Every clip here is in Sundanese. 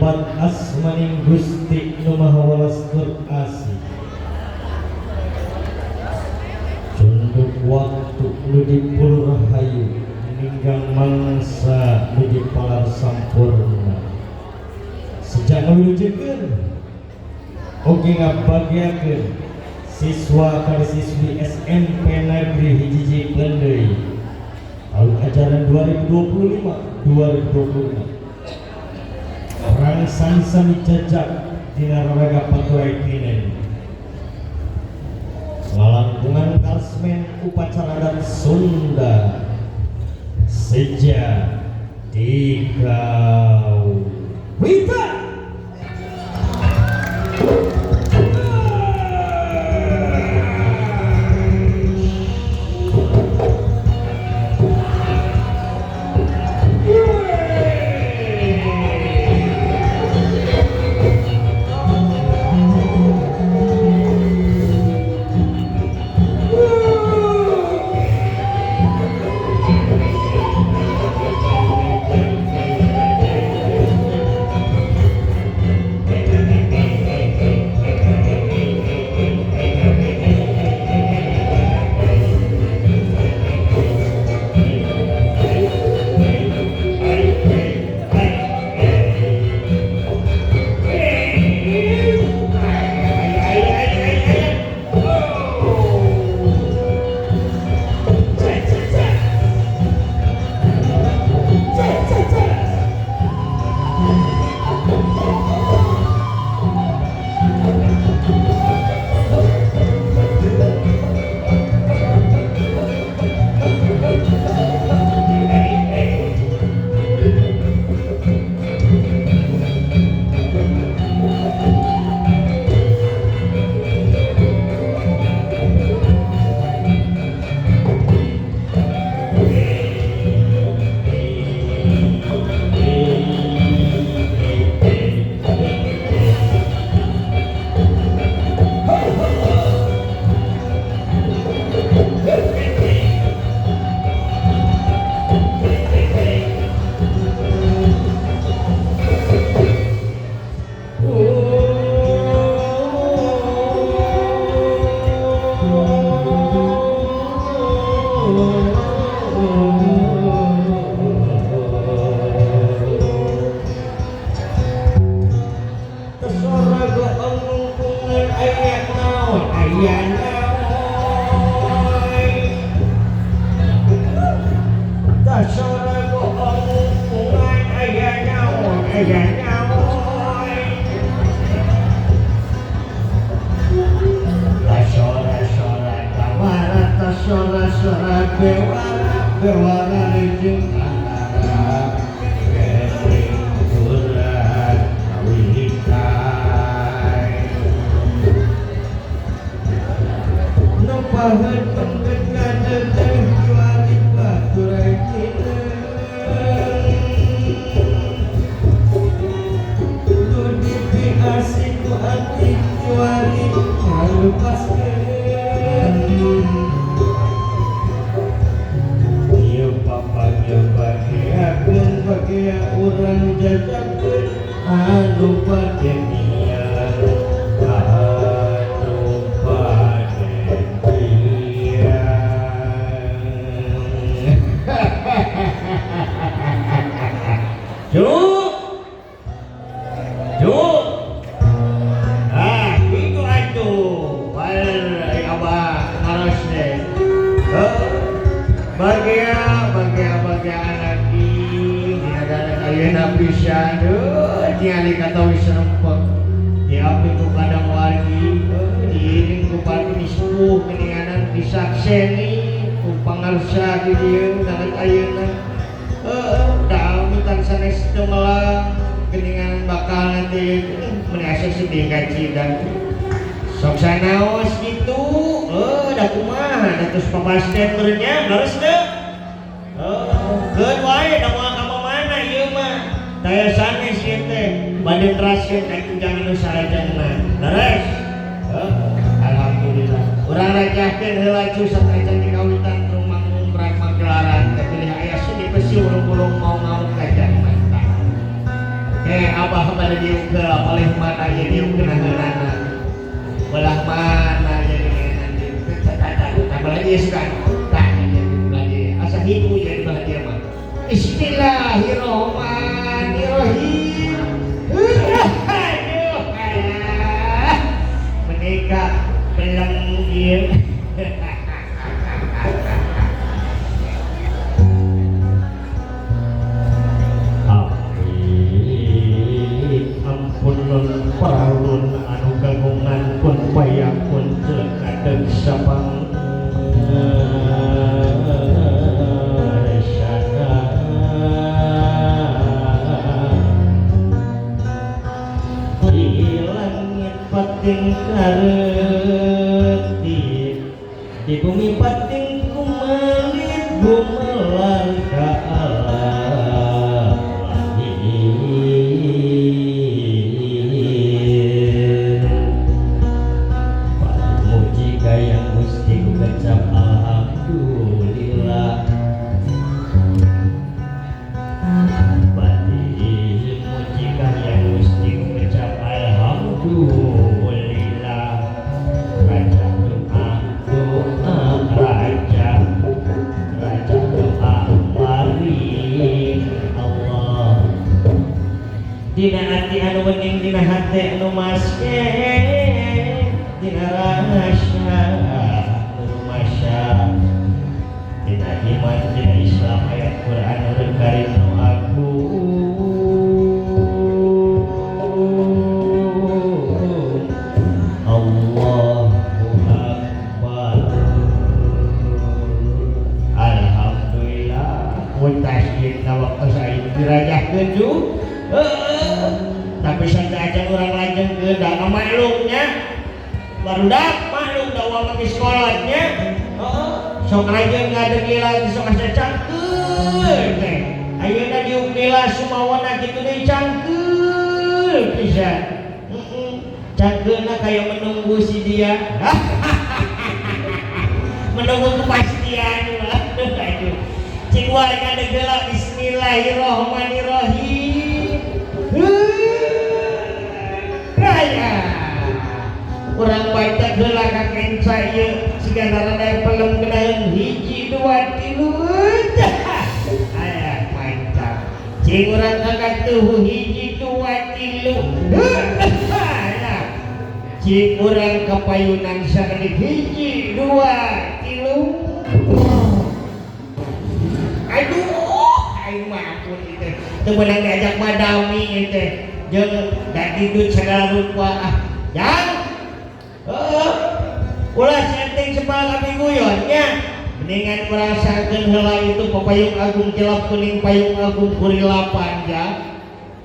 Nyebat asmaning Gusti Nu Maha Welas tur Asih. Cunduk waktu nu dipul rahayu ninggang mangsa nu dipalar sampurna. Sejak ngawilujengkeun oge ngabagiakeun siswa kali siswi SMP Negeri 1 Cipeundeuy tahun ajaran 2025 2026. Orang sami-sami jajak dina raraga paturai tinen. Ngalangkungan karesmen upacara adat Sunda sejak dikawitan. Abah pada diuk heula palih mana ieu diuk keunaheunana. Belah mana ieu dengan diuk teh tah belah dieu sugan. Tah ieu belah dieu. Asa hibu ieu di belah dieu mah. Bismillahirrahmanirrahim. Aduh, alah. Menikah beleng ieu. Ampun nun paralun anu kagungan pun payakun teu kadeg sapang di langit pating kareti di bumi pating kumalit gumelar ka alam lahir. Muji kayang Gusti ku kecap alhamdulillah. Batin muji kayang Gusti ku kecap alhamdulillah. Raja doa doa raja raja doa maring Allah. Dina ati anu wening dina hate anu maske dina rasa anu masya dina iman dina Islam ayat Quran Nurul Karim nu agung. Allahu Akbar. Alhamdulillah puntas ieu waktu saya dirajahkeun ju. Tapi saja urang lajengkeun da maklumnya barudak maklum da uang mah sekolahnya. Heeh, sok rajin ngadeg lila sok asa cangkeul teh. Ayeuna diuk lila sumawana kitu deui cangkeul pisan. Heeh, cangkeulna kaya menunggu si dia. Menunggu kepastian. Aduh. Cing wae ngadeg heula bismillahirrahmanirrahim. Raya. Urang baca heula ka kenca ieu siga rada pelem genaheun 1 2 3. Aya mantap. Cing urang angkat tuh 1 2 3. Aya. Cing urang kapayunan sakedik 1 2 3. Aduh, aing mah ampun ieu teh. Teu meunang diajak madami ieu teh. Jeung dagidut segala rupa ah. Jang. Heeh. Ulah centeng sepal kami guyon nya. Mendingan urang sangkeun heula itu papayung agung kilap kuning payung agung kurilapan ya.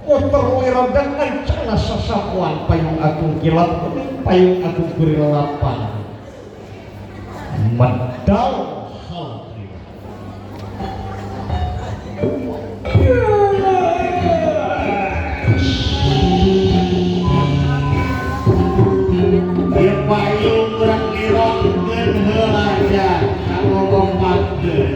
Motor wirodan ancana sasapuan payung agung kilap kuning payung agung kurilapan. Medal hal. Ieu payung urang ngirongkeun heula ja kangomongkeun.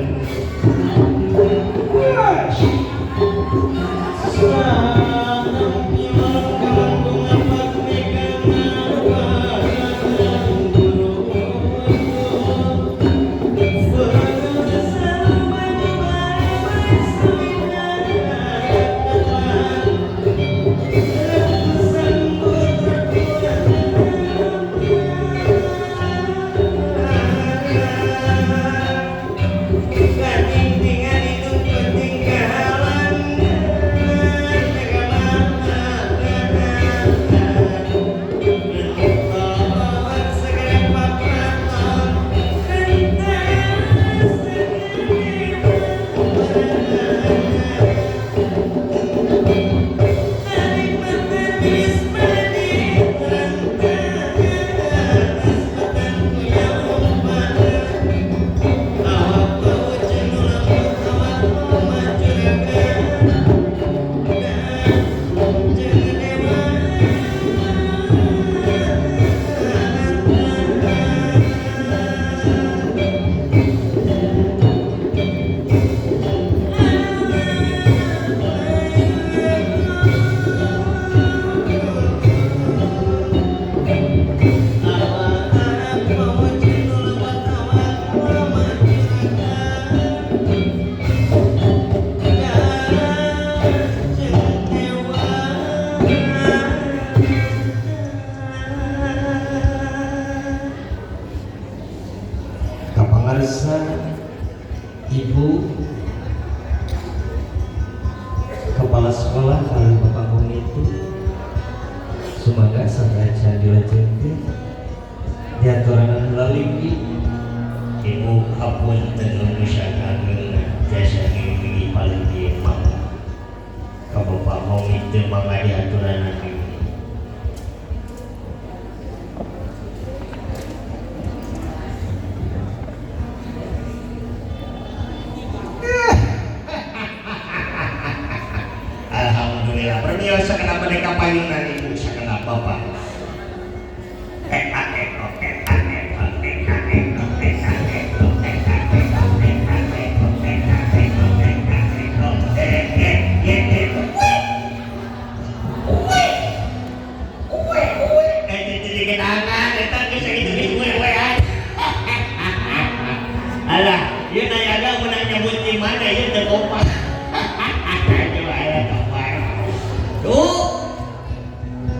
Ibu Kepala Sekolah kali Bapak itu sumangga sanajan dilajengkeun diaturanan laligi. Ibu hapunten nu sakangeuna jasa ngiringi paling dieu mangga ka Bapak Hongi teu mangga diaturanan ieu. Alhamdulillah permiosa kenapa mereka payunan ibu sakenap bapak. Alah, ieu nayaga menang nyebut di mana ieu teu kompak. Tuh.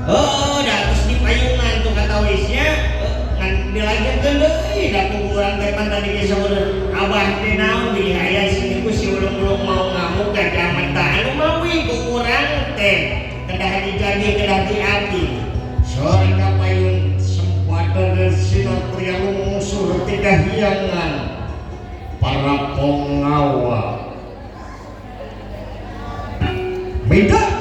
Oh, dah terus di payungan tuh kata wisnya ngan dilagieun deui da ku urang teh pan tadi geus saur abah teh naon bilih aya sini ku si ulung-ulung mau ngamuk da zaman tah anu mawi ku urang teh kedah dijagi kedah diati. Sorga payun sempata sinar lungsur tiga hiangan para pengawa. Beda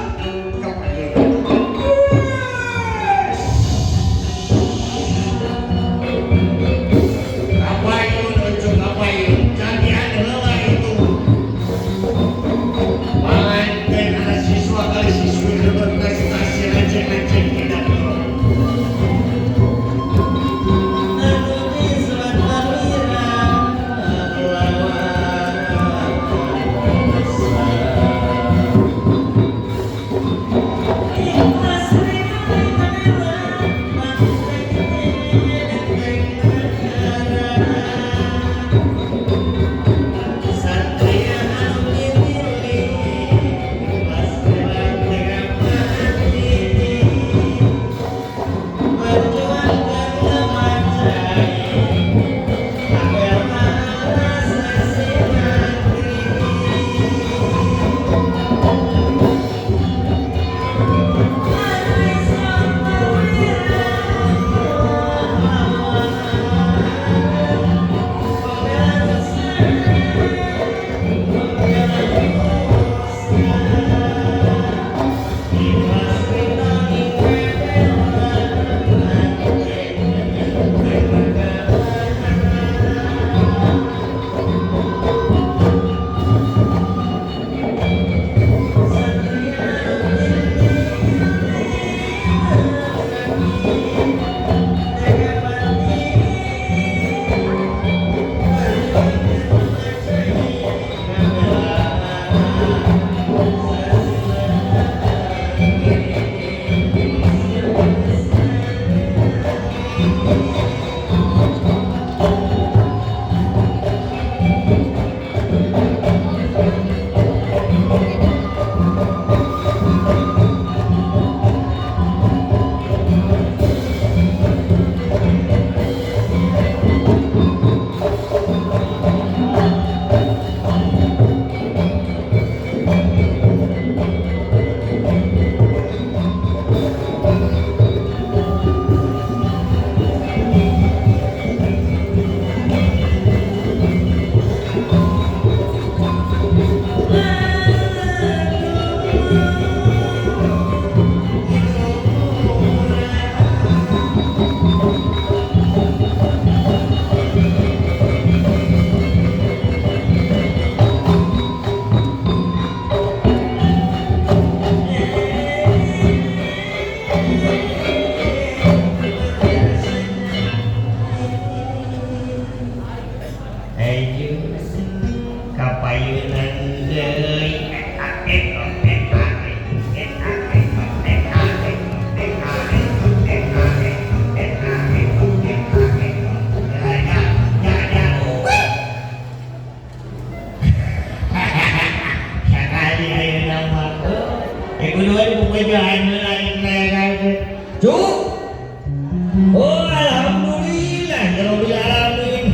Oh, alhamdulillah, rabbil alamin.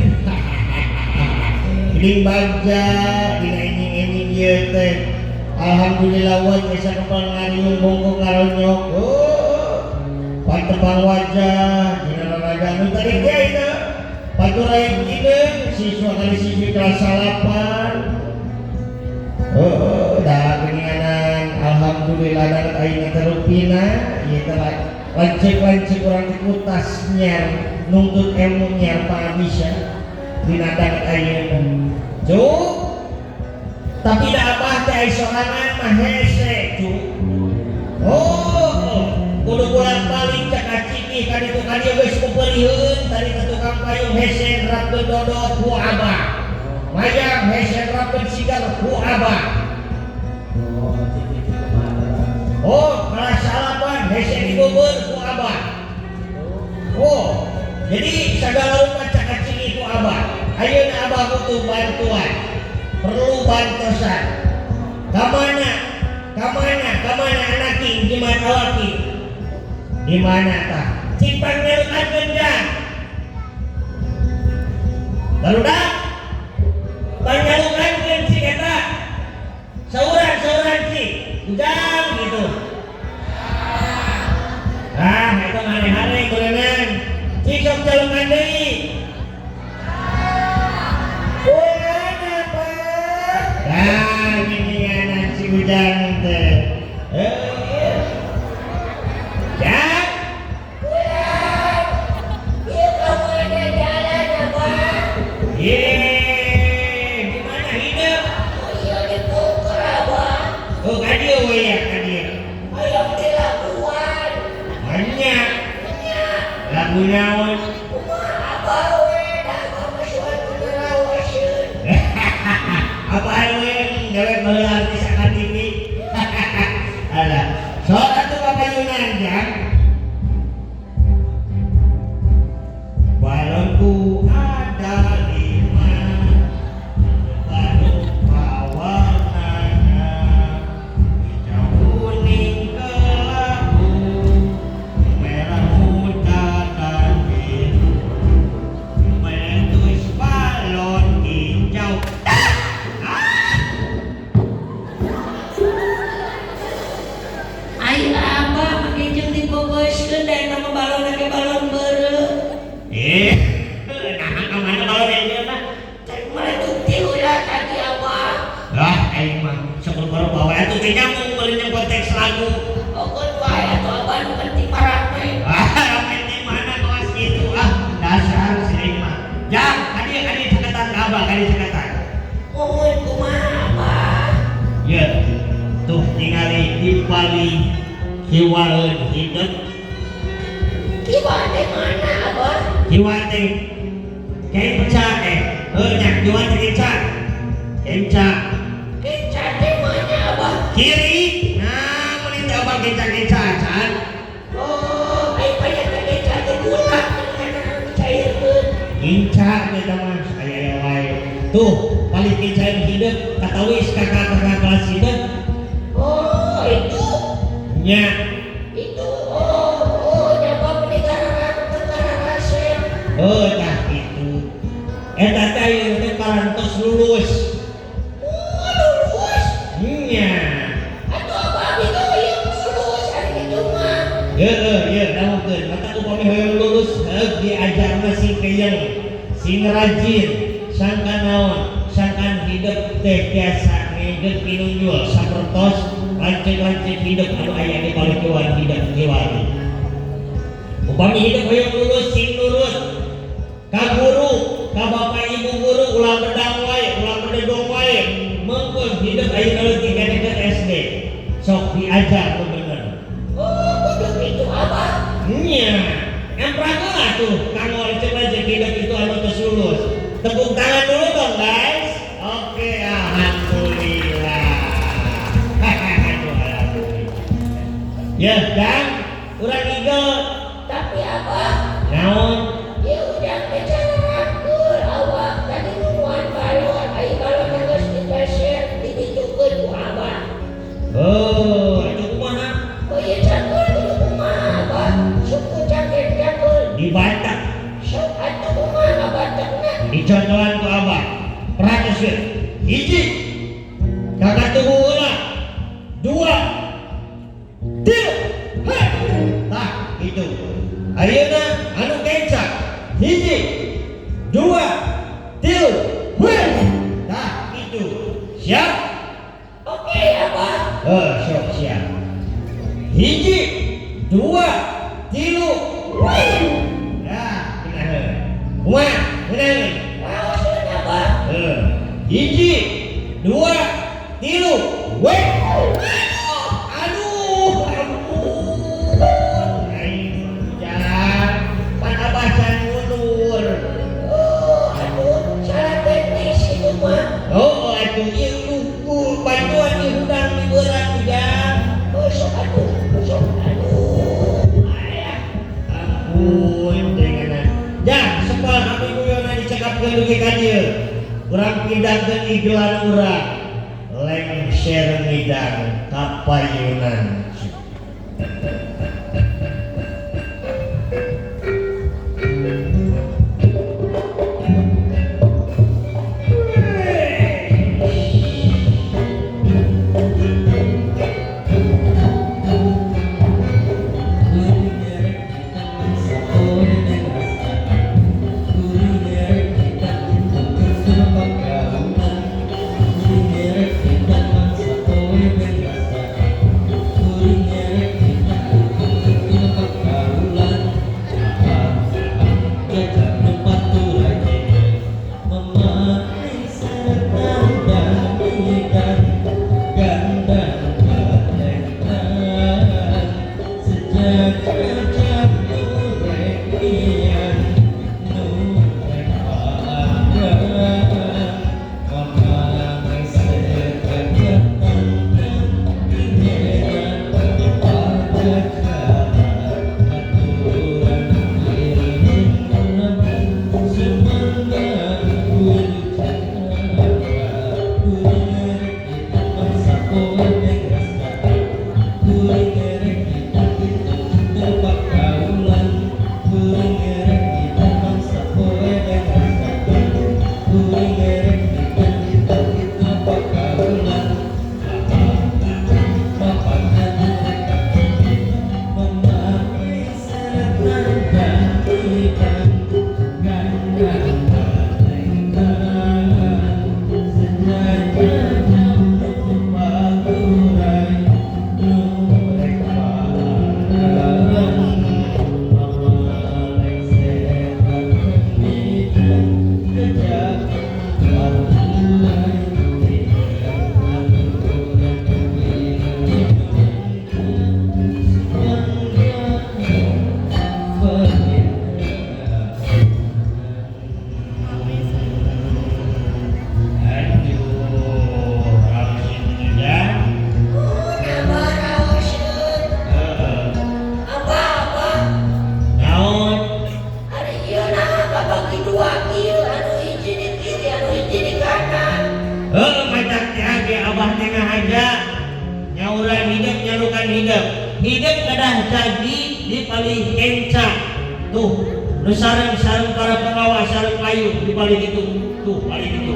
Gering bagja dina enjing-enjing ieu teh. Alhamdulillah wa tiasa kepal ngariung bongkok ngaronyok. Oh, patepang wajah dina raraga nu tadi ge itu. Paturai hideung siswa kali siswi kelas 8. Oh, dah geuninganan alhamdulillah dan ayeuna teh rupina ieu teh lanceuk-lanceuk urang teh kutas nyer nungtut ilmu nyer pangabisa dina danget ayeuna. Cuk. Tapi da abah teh ai sorangan mah hese, cuk. Oh, kudu bolak-balik cak aciki ka ditu ka dieu geus kupeurieun tadi ka tukang payung hese nerapkeun dodot ku abah. Mayang hese nerapkeun sigar ku abah. Oh, cicing kumaha? Oh, kelas salapan hese dibeubeur ku abah. Oh, jadi segala rupa cak aciki ku abah. Ayeuna abah butuh bantuan. Perlu bantosan. Kamana? Kamana? Kamana anaki? Gimana awaki? Di mana tah? Cing pangnerukankeun jang. Barudak pangnerukankeun cing eta. Sauran-sauran cing. Ujang gitu. Ah, itu hare-hare gorengan. Cing sok calokan deui. Gorengan apa? Nah, ginianan si Ujang teh. Eh. Jang, Ieu kamana jalan abah? Ye, gimana hidup? Oh iya dipungker abah. Oh, ka dieu we ya, ka dieu. Hayang dilakuan. Banyak Nya, lagu naon? Kumaha abah we da abah mah suatu ngerawaseun. Apa we gawe baheula artis akan TV? Alah, sok atuh papayunan jang. Balonku ada 5, rupa warnanya, hijau kuning kelabu, merah muda dan biru. Meletus balon hijau. Ah! Ai abah make jeung dibobeuskeun da eta mah balonna ge balon beureum. Eh, nah kamana balon hijau mah? Cek meletup ti heula tadi abah. Lah, aing mah sok baru bawa atuh teh nyambung beureum jeung konteks lagu. Okeun wae atuh abah nu penting mah rame. Ah, rame di mana kelas gitu ah, dasar si aing mah. Jang, kadieu kadieu caketan ka abah, kadieu caketan. Mohon kumaha abah? Ye, tuh tingali di palih kiwaeun hideung. Kiwa teh mana abah? Kiwa teh kenca heuh nya kiwa teh kenca. Kenca. Kenca teh mana abah? Kiri. Nah, mun teh abah kenca-kenca can. Oh, ai paya teh kenca teh gula kana dicairkeun. Kenca eta mah aya aya wae. Tuh, palih kenca hideung katawis kakak-kakak kelas hideung. Oh, itu. Nya. Itu oh, oh nyaba negara negara rasem. Oh, tah kitu. Eta teh ieu teh parantos lulus. Oh, lulus. Nya. Atuh abah abi ge hoyong lulus ari kitu mah. Heeh, ieu dangukeun. Mata upami hoyong lulus heug diajarna sing keyeng, sing rajin, sangkan naon, sangkan hidup teh tiasa ngegeut pinunjul sapertos lanceuk-lanceuk hidup anu aya di palih hidup kiwari. Upami hidup hoyong lulus sing nurut ka guru, ka bapak ibu guru ulah bedang wae, ulah bedegong wae. Mengkun hidup ayeuna leutik keneh ke SD. Sok diajar nu bener. Oh, kudu kitu abah. Nya, emprak lah tuh kanggo lanceuk-lanceuk hidup itu anu tos lulus. Tepuk tangan dulu dong guys. Oke, alhamdulillah. Aduh, alhamdulillah. Ya, dan urang igel Tapi abah, naon? ieu ujang teh cararakeul awak tadi nungguan balon, ai balon geus dipeser diditukeun ku abah. Oh, itu kumaha? Oh ieu cangkul kudu kumaha abah? Suku cangkem cangkul. Dibatak, Sok atuh kumaha batakna? dicontohan ku abah. Peratus Teraskeun. Hiji. Kakak tunggu heula. Dua. Tilu. Hei. Tah, itu. Ayeuna anu kenca. Hiji. Dua. Tilu. Hei. Tah, itu. Siap? Oke, Abah. Eh, sok siap. Hiji, dua, tilu. Wih. Ya, benar. Kumaha? Benar. Raoseun, Abah. Eh, hiji, dua, tilu. Wih. Aduh, ampun. Aing jalan. Pan abah can mundur. Oh, aduh, salah teknis itu mah. Oh, atuh ieu ku bantuan di hudang di beurat ujang. Oh, sok aduh, sok aduh. Ayah. Ampun, dengan. Ya, sepal kami guyona dicekapkeun dugi ka dieu. Urang pindahkeun igelan urang. Lengser ngidang kapayunan. Aduh, raoseun ujang. Oh, Abah raoseun. Heeh. Abah, Abah. Naon? Ari ieu naha kabagi dua kieu, anu hiji di kiri, anu hiji di kanan. Heuh, matak teh ge abah teh ngahaja. Nyauran hideung nyalukan hideung. Hideung kedah jadi di palih kenca. Tuh, nu sareng-sareng para pengawas sareng payu di palih ditu. Tuh, palih ditu.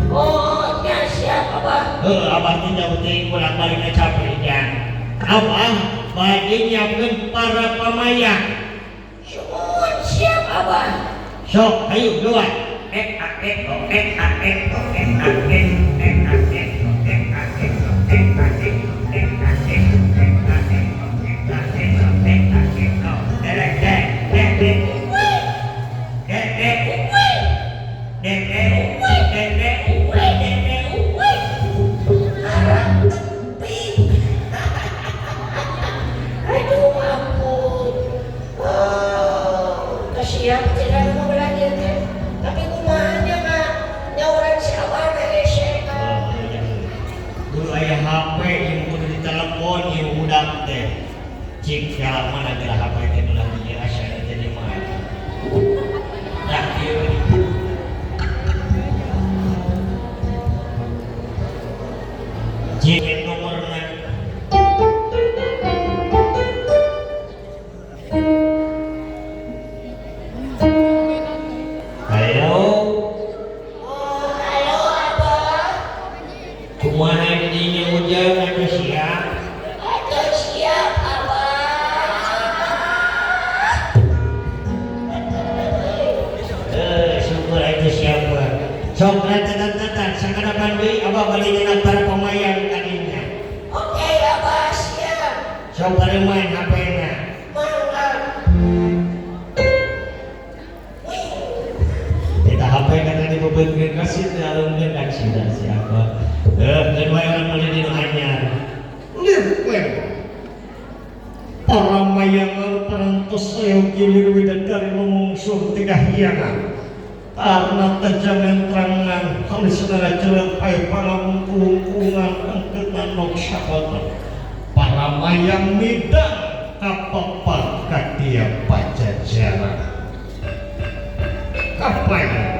Oh, nya siap, Abah. Heuh, abah teh jauh teuing bolak-balikna capek jang. Abah bade nyiapkeun para pamayang. Sumuhun siap, Abah. Sok, ayo dua. E a e o e a e o e a e e a e o e a e o e a e o e a e o e a e o e a e o e a e o. Derek dek dek dek dek dek dek dek dek dek dek dek. Aduh, ampun. Oh, kasihan tidak mau belajar teh. Tapi kumaha nya Kak? Nyauran si Abah na hese. Dulu aya HP yang kudu ditelepon ieu budak teh. Cik jalan mana geura HP teh ulah di asa teh di mana. Nah, ieu cik nomorna. Halo. Oh, halo Abah. Sok ratatan sakadapan deui abah bade nyenak para pamayang kadinya. Oke, Abah siap. Sok pareuman HP-na. Mangga. Kita HP kata dibebeutkeun ka si teu alungkeun ka sida si abah. Eh, keun wae urang meuli di nu anyar. Lieur we. Para mayangan parantos ayo gilir widadari mumungsur ti kahyangan. Karena tejangan terangan halis nara jelek ay pangamungkungkungan angketan nok sakota. Para mayang midang kapepat kadia pajajaran. Kapan?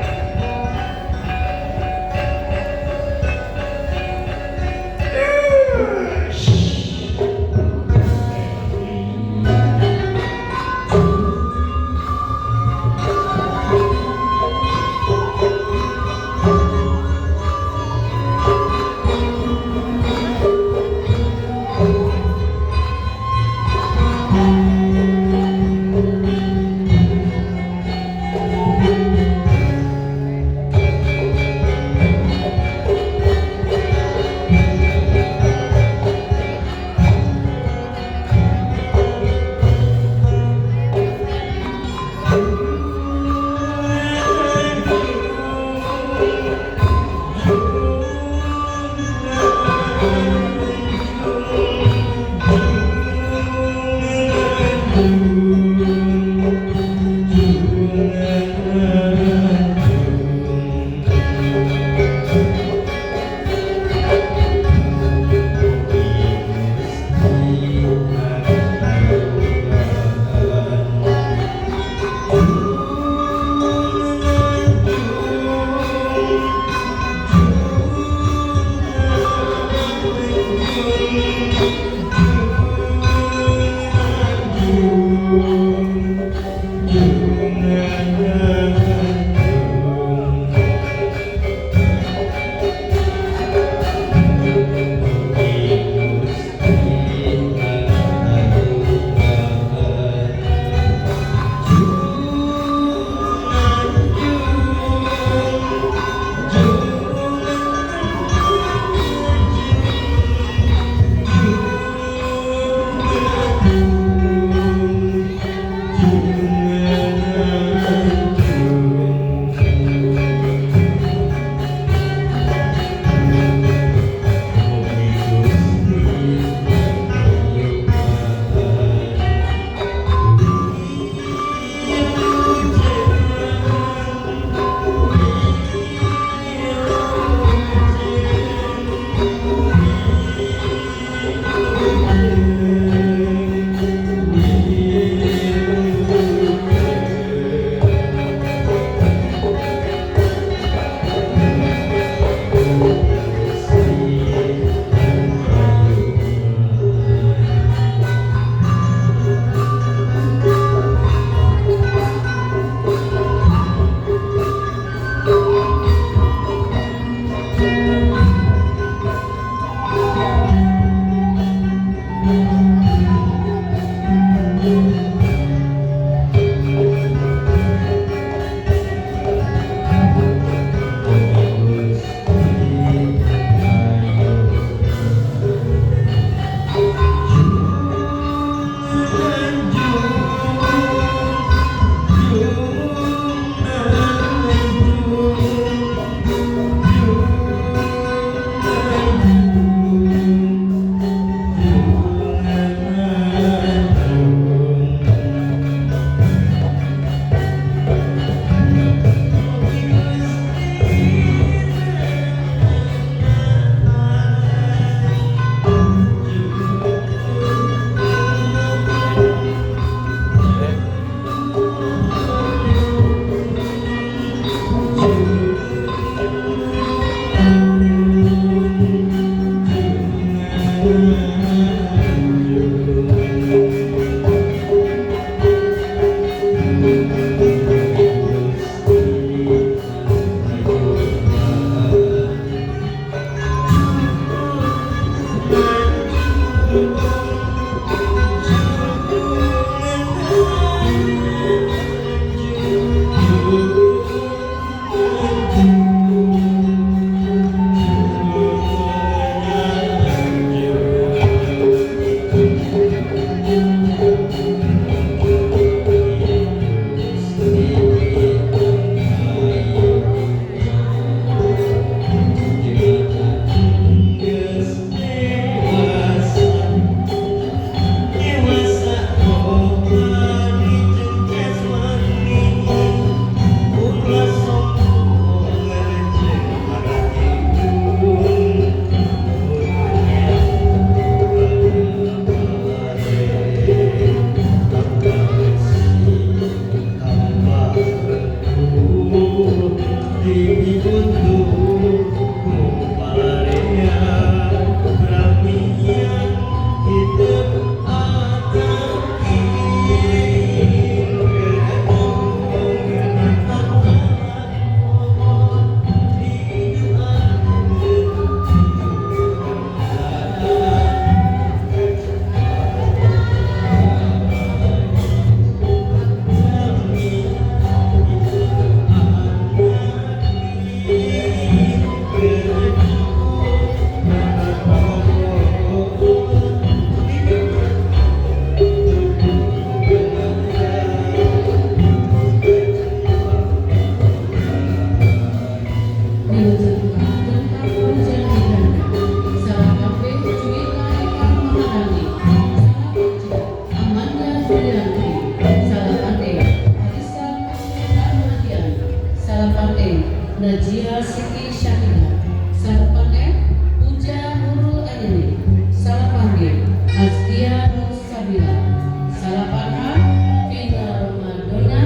Salapan E Najia Siti Syahida, salapan F Puja Nurul Aini, salapan G Azkia Nur Sabila, salapan H Vina Romadona,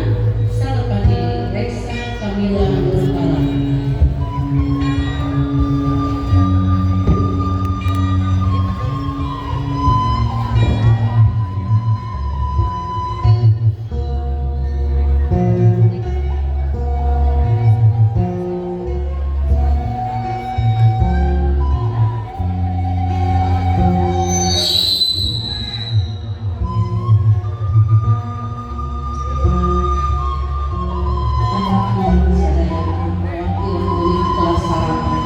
salapan I Reksa Kamila Nurpala. Anak sadayana mewakili murid kelas salapan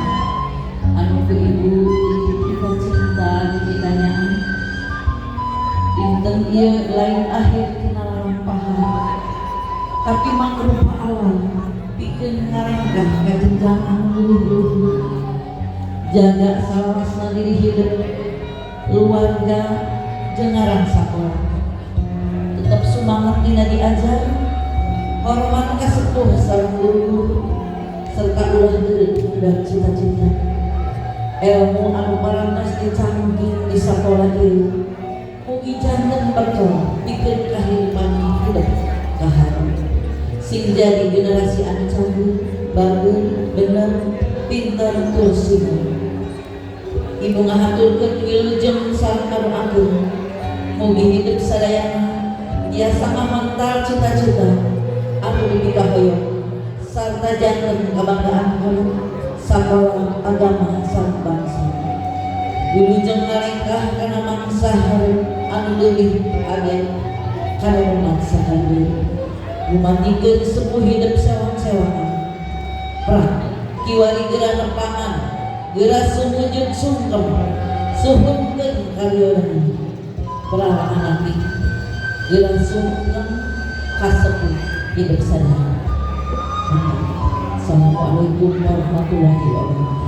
anu ku ibu kita cinta ditanyaan dinten ieu lain akhir tina lalampahan, tapi mangrupa awal pikeun ngarengkah ka jenjang anu leuwih luhur. Jaga salawasna diri, hidup keluarga jeung ngarang sakola. Tetap semangat dina diajar, hormat ka sepuh sareng guru, serta ulah deureut dan cita-cita. Ilmu anu parantos dicangking di sakola ieu mugi janten bekal pikeun kahirupan hidup kaharep. Sing jadi generasi anu cageur, bager, bener, pinter tur sinau. Ibu ngahaturkeun wilujeng sareng ngadoakeun mugi hidup sadayana tiasa ngahontal cita-cita anu dipikahoyong sarta janten kabanggaan kolot, sakola, agama sareng bangsa. Wilujeng ngalengkah kana mangsa hareup anu leuwih aget kana mangsa hadir. Gumanikeun sepuh hidup sewang-sewangan. Prah kiwari geura nepangan, geura sumujud sungkem, suhunkeun karyonan. Prah anak geura sungkem ka sepuh hidup sadaya. Assalamualaikum warahmatullahi wabarakatuh.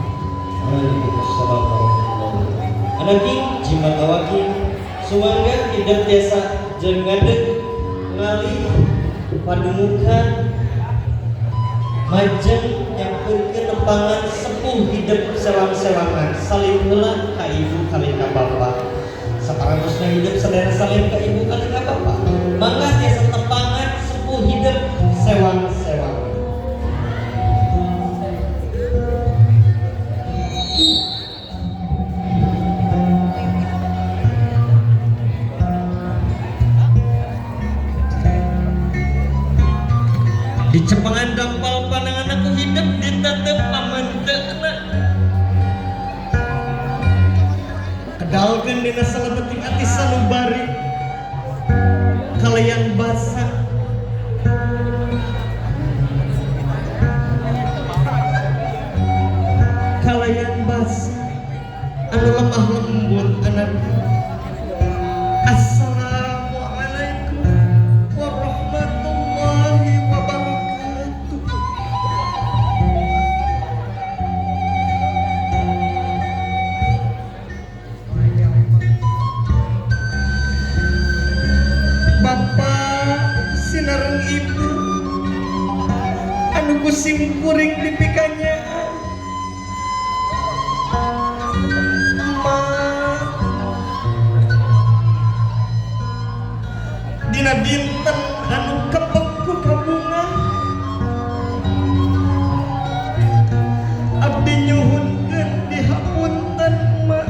Waalaikumsalam warahmatullahi wabarakatuh. Anaking jimat awaki, sumangga hidup tiasa jeung ngadeg ngalih padumukan majeng nyamperkeun nepangan sepuh hidup sewang-sewangan. Salim heula ka ibu kali ka bapak. Saparantosna hidup sadaya salim ka ibu kali ka bapak. Mangga tiasa tepangan sepuh hidup sewang-sewangan. Di cepengan dampal pandangan aku hidup ditetep pamenteuna, kedalkeun dina salebeting ati sanubari kalayan basa. Kalayan basa anu lemah lembut anak. Assalamualaikum warahmatullahi wabarakatuh. Bapak sinareng ibu anu ku simkuring dipikanyaan, Emak, dina dinten anu kebek ku kabunga, abdi nyuhunkeun dihapunten, Mak.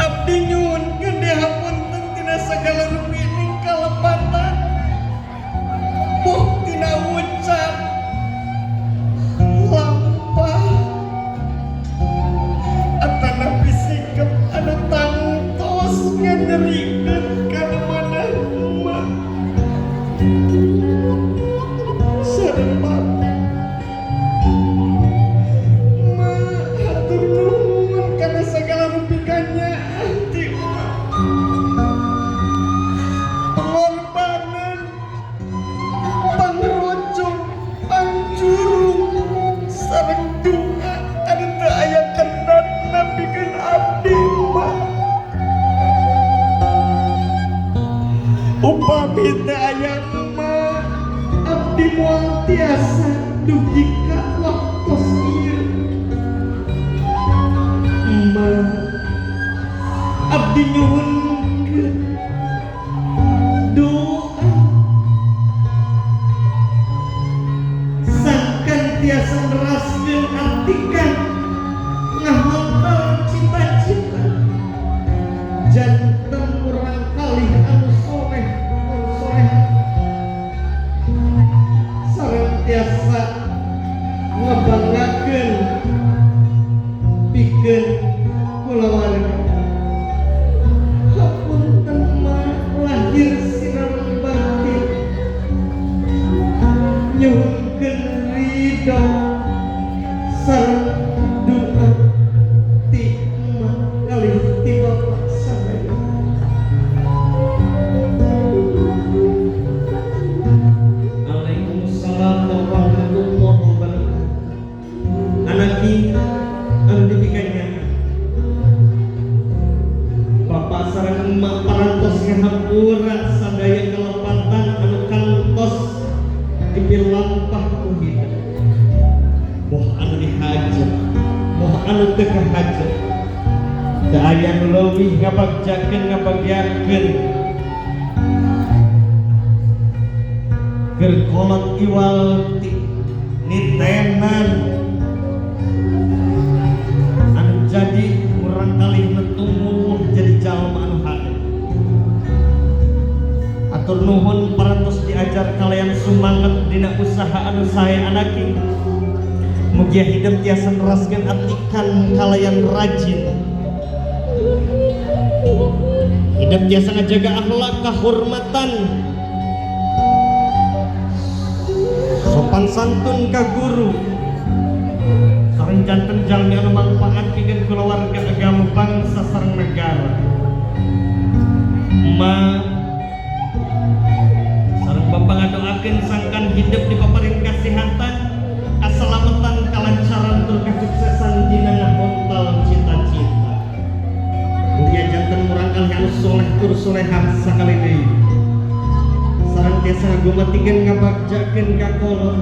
Abdi nyuhunkeun dihapunten tina sagala rupining kalepatan, boh tina ucap, lampah, atanapi sikap anu tangtos nganyerikeun kana manehna. moal tiasa dugi ka waktos ieu. Emak, abdi nyuhunkeun doa sangkan tiasa neraskeun atikan ngahontal cita-cita janten murang kalih anu soleh anu soleh sareng tiasa ngabanggakeun pikeun kulawarga. Hapunten ma lahir sareng batin, nyuhunkeun ridho sareng doa ti emak kalih ti bapak sadaya. Waalaikumsalam warahmatullahi wabarakatuh. Anaki anu dipikanya bapak sareng emak parantos ngahampura sadaya kalepatan anu kantos dipilampah ku hidup. Boh anu dihaja, boh anu teu kahaja. Teu aya nu leuwih ngabagjakeun ngabagyakeun keur kolot iwal ti nitenan anu jadi murang kalih nu tumuwuh jadi jalma anu hade. Atur nuhun parantos diajar kalian sumanget dina usaha anu sae anaki. Mugia hidup tiasa neraskeun atikan kalayan rajin. Hidup tiasa ngajaga akhlak kahormatan, sopan santun ka guru, sareng janten jalmi anu mangfaat pikeun kulawarga, agama, bangsa sareng negara. Ma sareng bapak ngadoakeun sangkan hidup dipaparin kasehatan, kasalamatan, kalancaran tur kasuksesan dina ngahontal cita-cita. Mugia janten murang kalih anu soleh tur solehah sakali deui. Sareng tiasa ngagumatikeun ngabagjakeun ka kolot.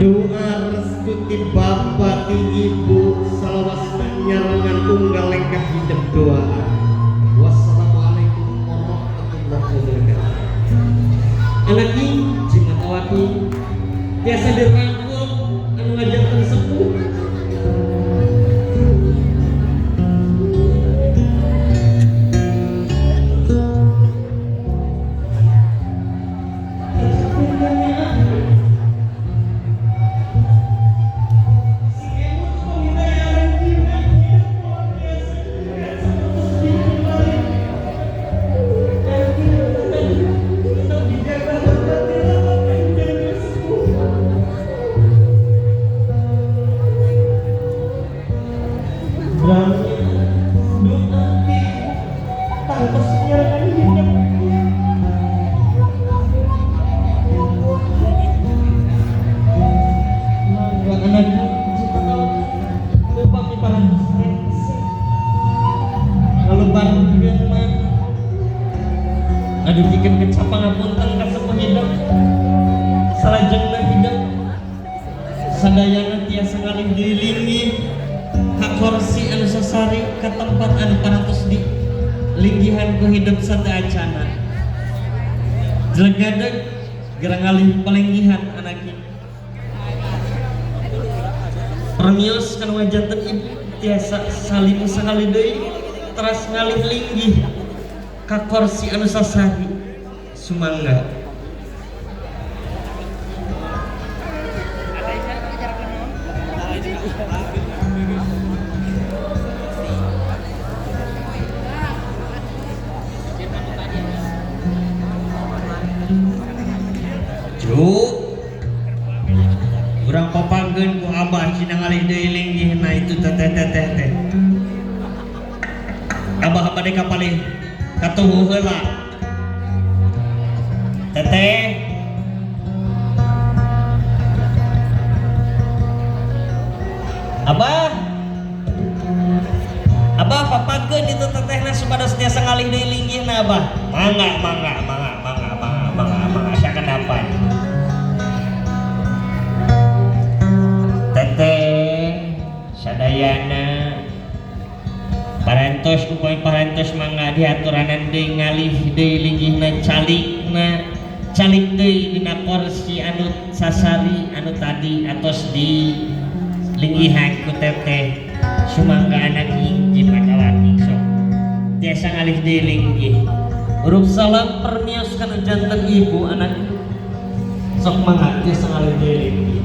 Doa restu ti bapa ti ibu salawasna nyarengan unggal lengkah hidup doa. Wassalamualaikum warahmatullahi wabarakatuh. Anaki jimat awaki tiasa dirangkul anu ngajarkeun sepuh. Ngadugikeun kecap pangapunten ka sepuh hidup salajengna hidup sadayana tiasa ngalih dilinggih ka kursi anu sasari ka tempat anu parantos di linggihan ku hidup sateuacana. Jelegadeg gerang ngalih palinggihan anaki. Permios kan wajanten ibu tiasa salim sakali deui teras ngalih linggih ka kursi anu sasari sumangga. Cuk, urang papangkeun ku abah cina ngalih deui linggihna itu teteh teteh teh. Abah bade kapalih katuhu heula. Teteh, abah, abah papangkeun itu tetehna supados tiasa ngalih deui linggihna abah. Mangga mangga mangga mangga mangga mangga mangga sakedapan. Sadayana parantos upami parantos mangga diaturanan deui ngalih deui linggihna calikna calik deui dina kursi anu sasari anu tadi atos di linggihan ku teteh sumangga anak injip atawaki sok tiasa ngalih deui linggih. Huruf salam permios kana janten ibu anak sok mangga tiasa ngalih deui linggih.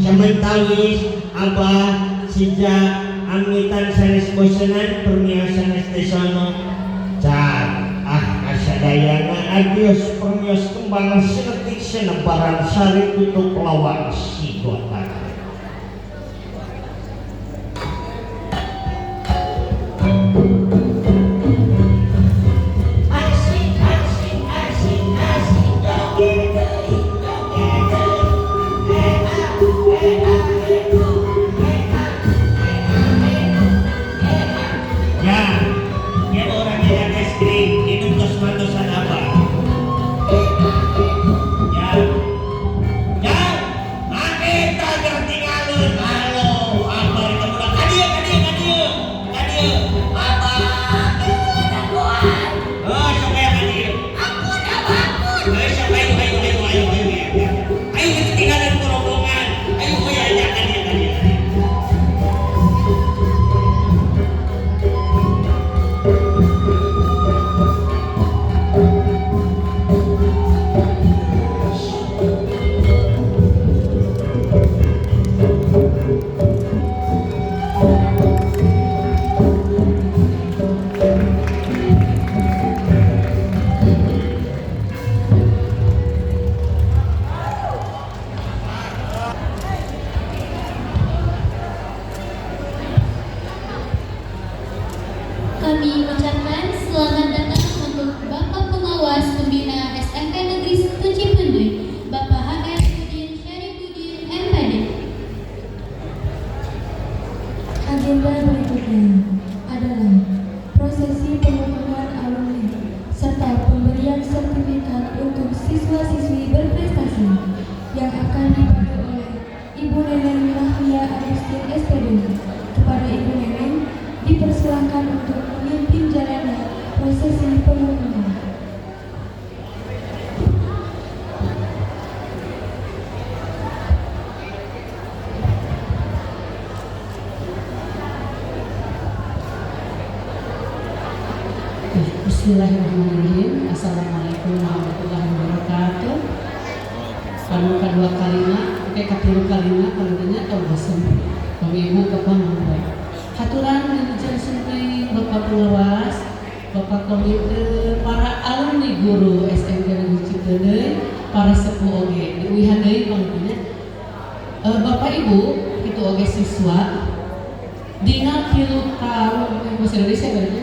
Sementawis abah sija amitan sanes bosenan permios sanes tesono car ah kasadayana adios permios kembang senetik senebaran sari tutup lawang sigotan. Asik asik asik asik joget deui joget deui eh ah eh ah eh uh eh ah eh ah eh uh eh ah. Ya, ya orang yang es krim minum tos mantosan apa? Ya, ya, make tagar tinggalun halo apa itu budak kadieu kadieu kadieu kadieu apa? Oh, sok aya kadieu. Ampun abah ampun. Ayo sok ayo ayo ayo ayo ayo ayo. Ayo kita tinggalin ku rombongan. Ayo ayo ayo kadieu kadieu. Kami ucapkan selamat datang untuk Bapak Pengawas Pembina SMK Negeri 1 Cipeundeuy, Bapak HR Udin Syarifuddin MPD. Agenda berikutnya adalah prosesi pengukuhan alumni serta pemberian sertifikat untuk siswa-siswi berprestasi yang akan dipandu oleh Ibu Neneng Rahmia Agustin SPD. Kepada Ibu Neneng, dipersilahkan untuk memimpin jalannya prosesi pengukuhan. Bismillahirrahmanirrahim. Assalamualaikum warahmatullahi wabarakatuh. Anu kadua kalina, oke katilu kalina panggilnya tau bosen. Kami ibu kapan mulai. Haturan wilujeng sumping Bapak Pengawas, Bapak Komite, para alumni guru SMK Negeri Cipeundeuy, para sepuh oge diuihan deui panggilnya. Bapak Ibu itu oge siswa dina 3 tahun bahasa Indonesia berarti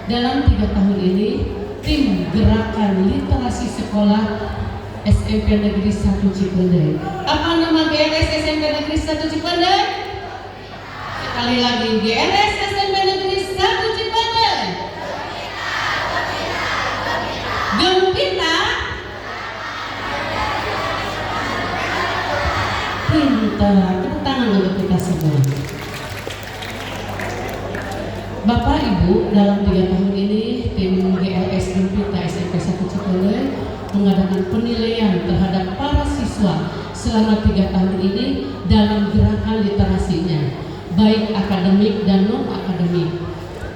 dalam 3 tahun ini tim gerakan literasi sekolah SMP Negeri 1 Cipeundeuy. Apa nama GLS SMP Negeri 1 Cipeundeuy? Sekali lagi GLS SMP Negeri 1 Cipeundeuy. Gempita pintar. Tepuk tangan untuk kita semua. Bapak Ibu, dalam 3 tahun ini tim GLS Gempita SMP 1 Cipeundeuy mengadakan penilaian terhadap para siswa selama 3 tahun ini dalam gerakan literasinya, baik akademik dan non akademik.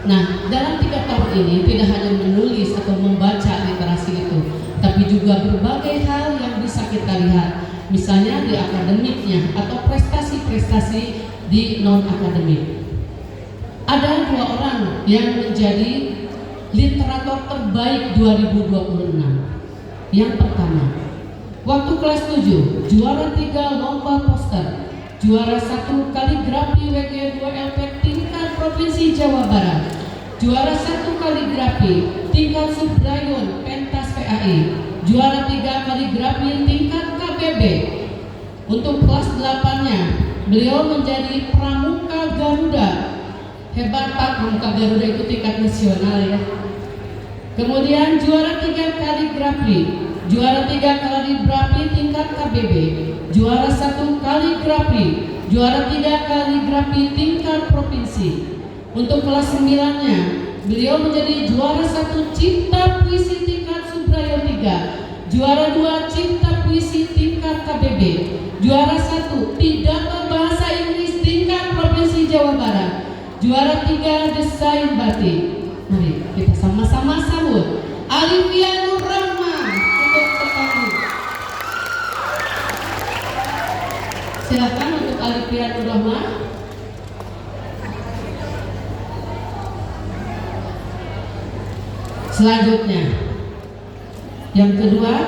Nah, dalam 3 tahun ini tidak hanya menulis atau membaca literasi itu, tapi juga berbagai hal yang bisa kita lihat, misalnya di akademiknya atau prestasi-prestasi di non akademik. Ada 2 orang yang menjadi literator terbaik 2026. Yang pertama, waktu kelas 7, juara 3 lomba poster, juara 1 kaligrafi WG2LP tingkat Provinsi Jawa Barat, juara 1 kaligrafi tingkat Subrayon Pentas PAI, juara 3 kaligrafi tingkat KBB. Untuk kelas 8-nya, beliau menjadi Pramuka Garuda. Hebat Pak, Pramuka Garuda itu tingkat nasional ya. Kemudian juara 3 kaligrafi, juara 3 kaligrafi tingkat KBB, juara 1 kaligrafi, juara 3 kaligrafi tingkat provinsi. Untuk kelas 9-nya, beliau menjadi juara 1 cipta puisi tingkat Subrayon 3, juara 2 cipta puisi tingkat KBB, juara 1 pidato bahasa Inggris tingkat Provinsi Jawa Barat, juara 3 desain batik. Mari kita sama-sama sambut Alivia Nurrahma untuk terpanggung. Silakan untuk Alivia Nurrahma. Selanjutnya, yang kedua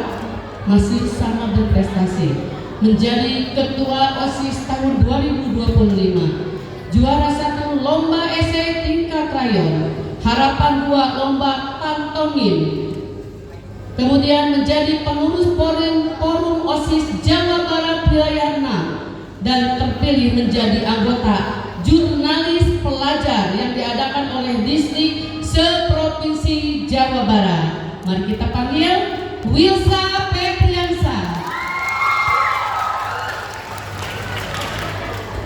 masih sama berprestasi, menjadi Ketua OSIS tahun 2025, juara 1 lomba esai tingkat rayon, harapan 2 lomba pantomim, kemudian menjadi pengurus forum OSIS Jawa Barat wilayah 6 dan terpilih menjadi anggota jurnalis pelajar yang diadakan oleh distrik seprovinsi Jawa Barat. Mari kita panggil Wilsa Febriansa.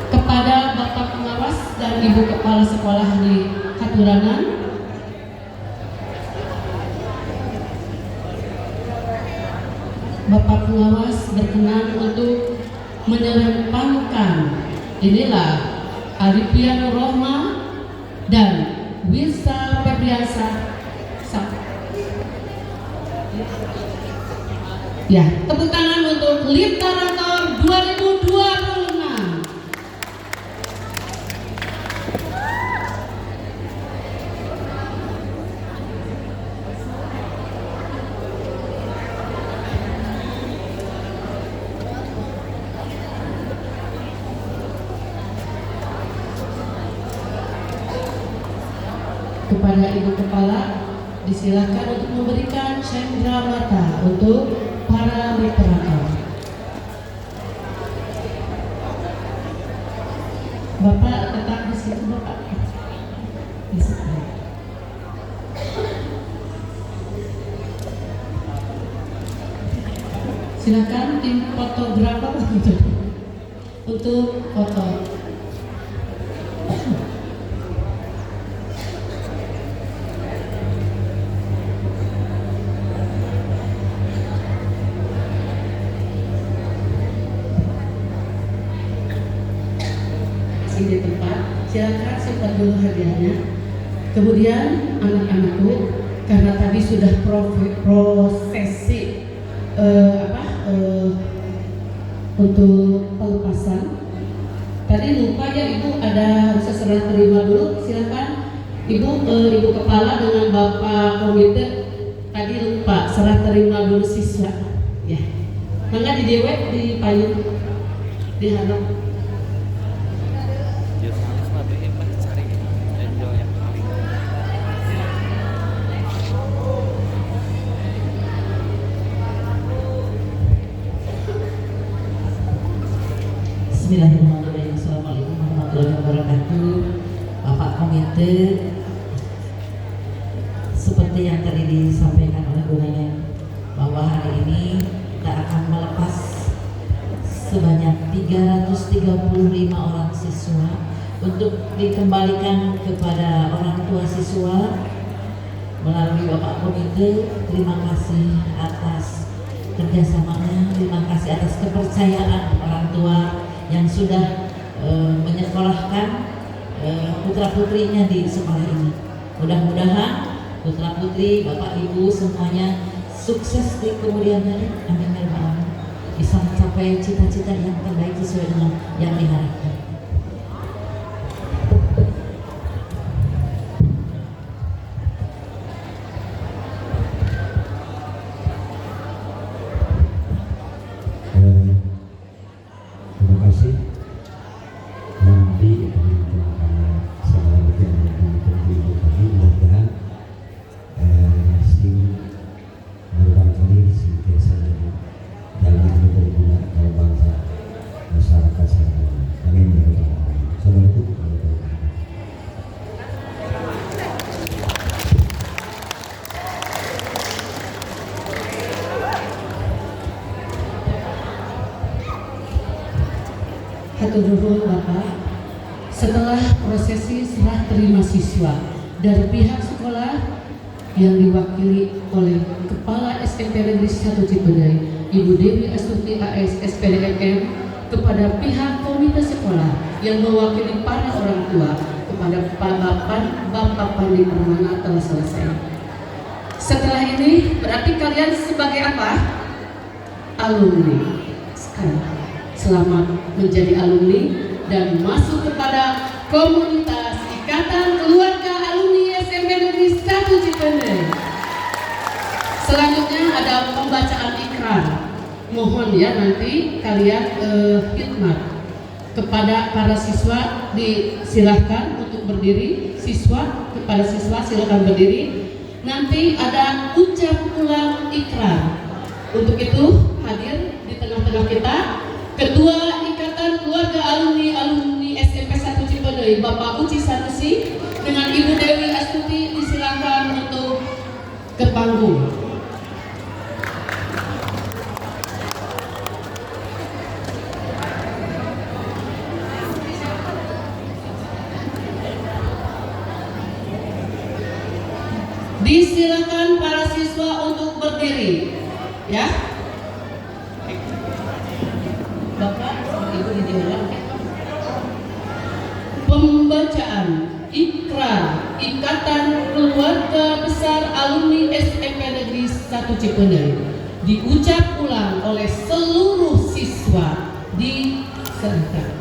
Kepada Bapak Pengawas dan Ibu Kepala Sekolah di Katuranan, Bapak Pengawas berkenan untuk menyerempangkan inilah Alivia Nurrohma dan Wilsa Febriansa. Ya, tepuk tangan untuk Literator 2026. Kepada Ibu Kepala disilakan untuk memberikan cendera mata untuk para literator. Bapak tetap di situ, Bapak. Di situ. Silakan tim fotografer untuk foto. Di tempat, silakan simpan dulu hadiahnya. Kemudian anak-anakku, karena tadi sudah prosesi untuk pelepasan. Tadi lupa ya Ibu, ada harus serah terima dulu. Silakan Ibu, Ibu Kepala dengan Bapak Komite tadi lupa serah terima dulu siswa. Ya, mangga di dewek di payung di handap. Bismillahirrahmanirrahim. Assalamualaikum warahmatullahi wabarakatuh. Bapak Komite, seperti yang tadi disampaikan oleh Bu Neneng, bahwa hari ini kita akan melepas sebanyak 335 orang siswa untuk dikembalikan kepada orang tua siswa melalui Bapak Komite. Terima kasih atas kerjasamanya, terima kasih atas kepercayaan orang tua yang sudah menyekolahkan putra-putrinya di sekolah ini. Mudah-mudahan putra-putri, bapak ibu semuanya sukses di kemudian hari. Amin ya rabbal alamin. Bisa mencapai cita-cita yang terbaik sesuai dengan yang diharapkan. Abdi panginten kana segala bukti anu dipunten ku ibu tadi, mudah-mudahan sing murangkalih sing tiasa jadi jalmi anu berguna kalau bangsa masyarakat sareng. Amin ya rabbal alamin. Assalamualaikum warahmatullahi wabarakatuh. Hatur nuhun Bapak. Setelah prosesi serah terima siswa dari pihak sekolah yang diwakili oleh Kepala SMP Negeri 1 Cipeundeuy, Ibu Dewi Astuti AS SPDMM, kepada pihak komite sekolah yang mewakili para orang tua kepada Bapak Pandi Permana telah selesai. Setelah ini berarti kalian sebagai apa? Alumni. Sekarang selamat menjadi alumni dan masuk kepada komunitas Ikatan Keluarga Alumni SMP Negeri 1 Cipeundeuy. Selanjutnya ada pembacaan ikrar. Mohon ya nanti kalian khidmat kepada para siswa, disilahkan untuk berdiri. Siswa kepada siswa silakan berdiri. Nanti ada ucap ulang ikrar. Untuk itu hadir di tengah-tengah kita Ketua Ikatan Keluarga Alumni Alumni SMP 1 Cipeundeuy, Bapak Uci Sanusi, dengan Ibu Dewi Astuti, disilakan untuk ke panggung. Disilakan para siswa untuk berdiri, ya. Bapak sama Ibu di dalam. Pembacaan ikrar Ikatan Keluarga Besar Alumni SMP Negeri 1 Cipeundeuy diucap ulang oleh seluruh siswa diserahkan.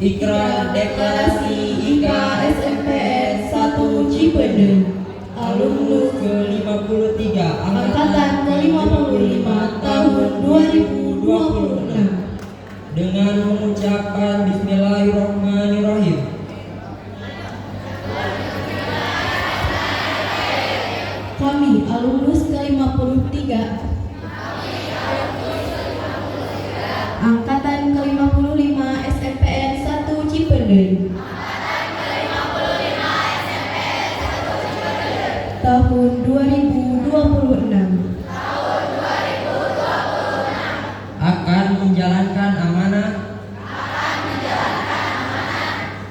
Ikrar Deklarasi IK SMPN 1 Cipeundeuy alumnus ke-53 angkatan ke-55 tahun 2026 dengan mengucapkan Bismillahirrahmanirrahim. Kami alumnus ke-53 angkatan ke-55 SMPN 1 Cipeundeuy tahun 2026 akan menjalankan amanah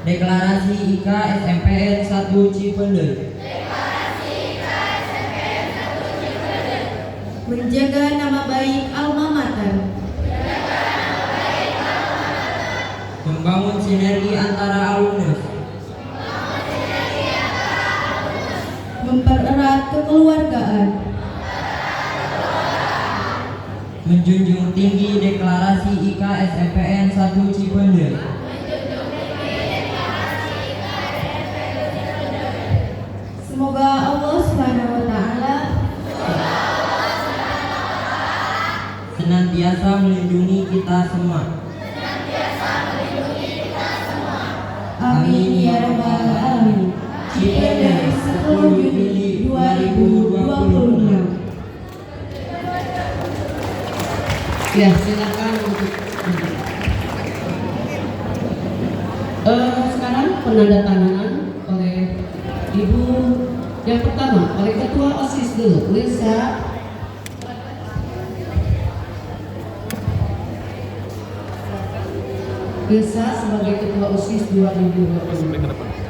Deklarasi IK SMPN 1 Cipeundeuy menjaga nama baik alma mater, membangun sinergi antara alumnus, mempererat kekeluargaan, menjunjung tinggi Deklarasi IK SMPN 1 Cipeundeuy. Semoga Allah Subhanahu wa taala senantiasa melindungi kita semua. Amin ya rabbal alamin. Cipeundeuy 10 Juni 2026. Ya, silakan untuk sekarang penandatanganan oleh Ibu yang pertama oleh Ketua OSIS dulu, Lisa. Lisa sebagai Ketua OSIS 2020.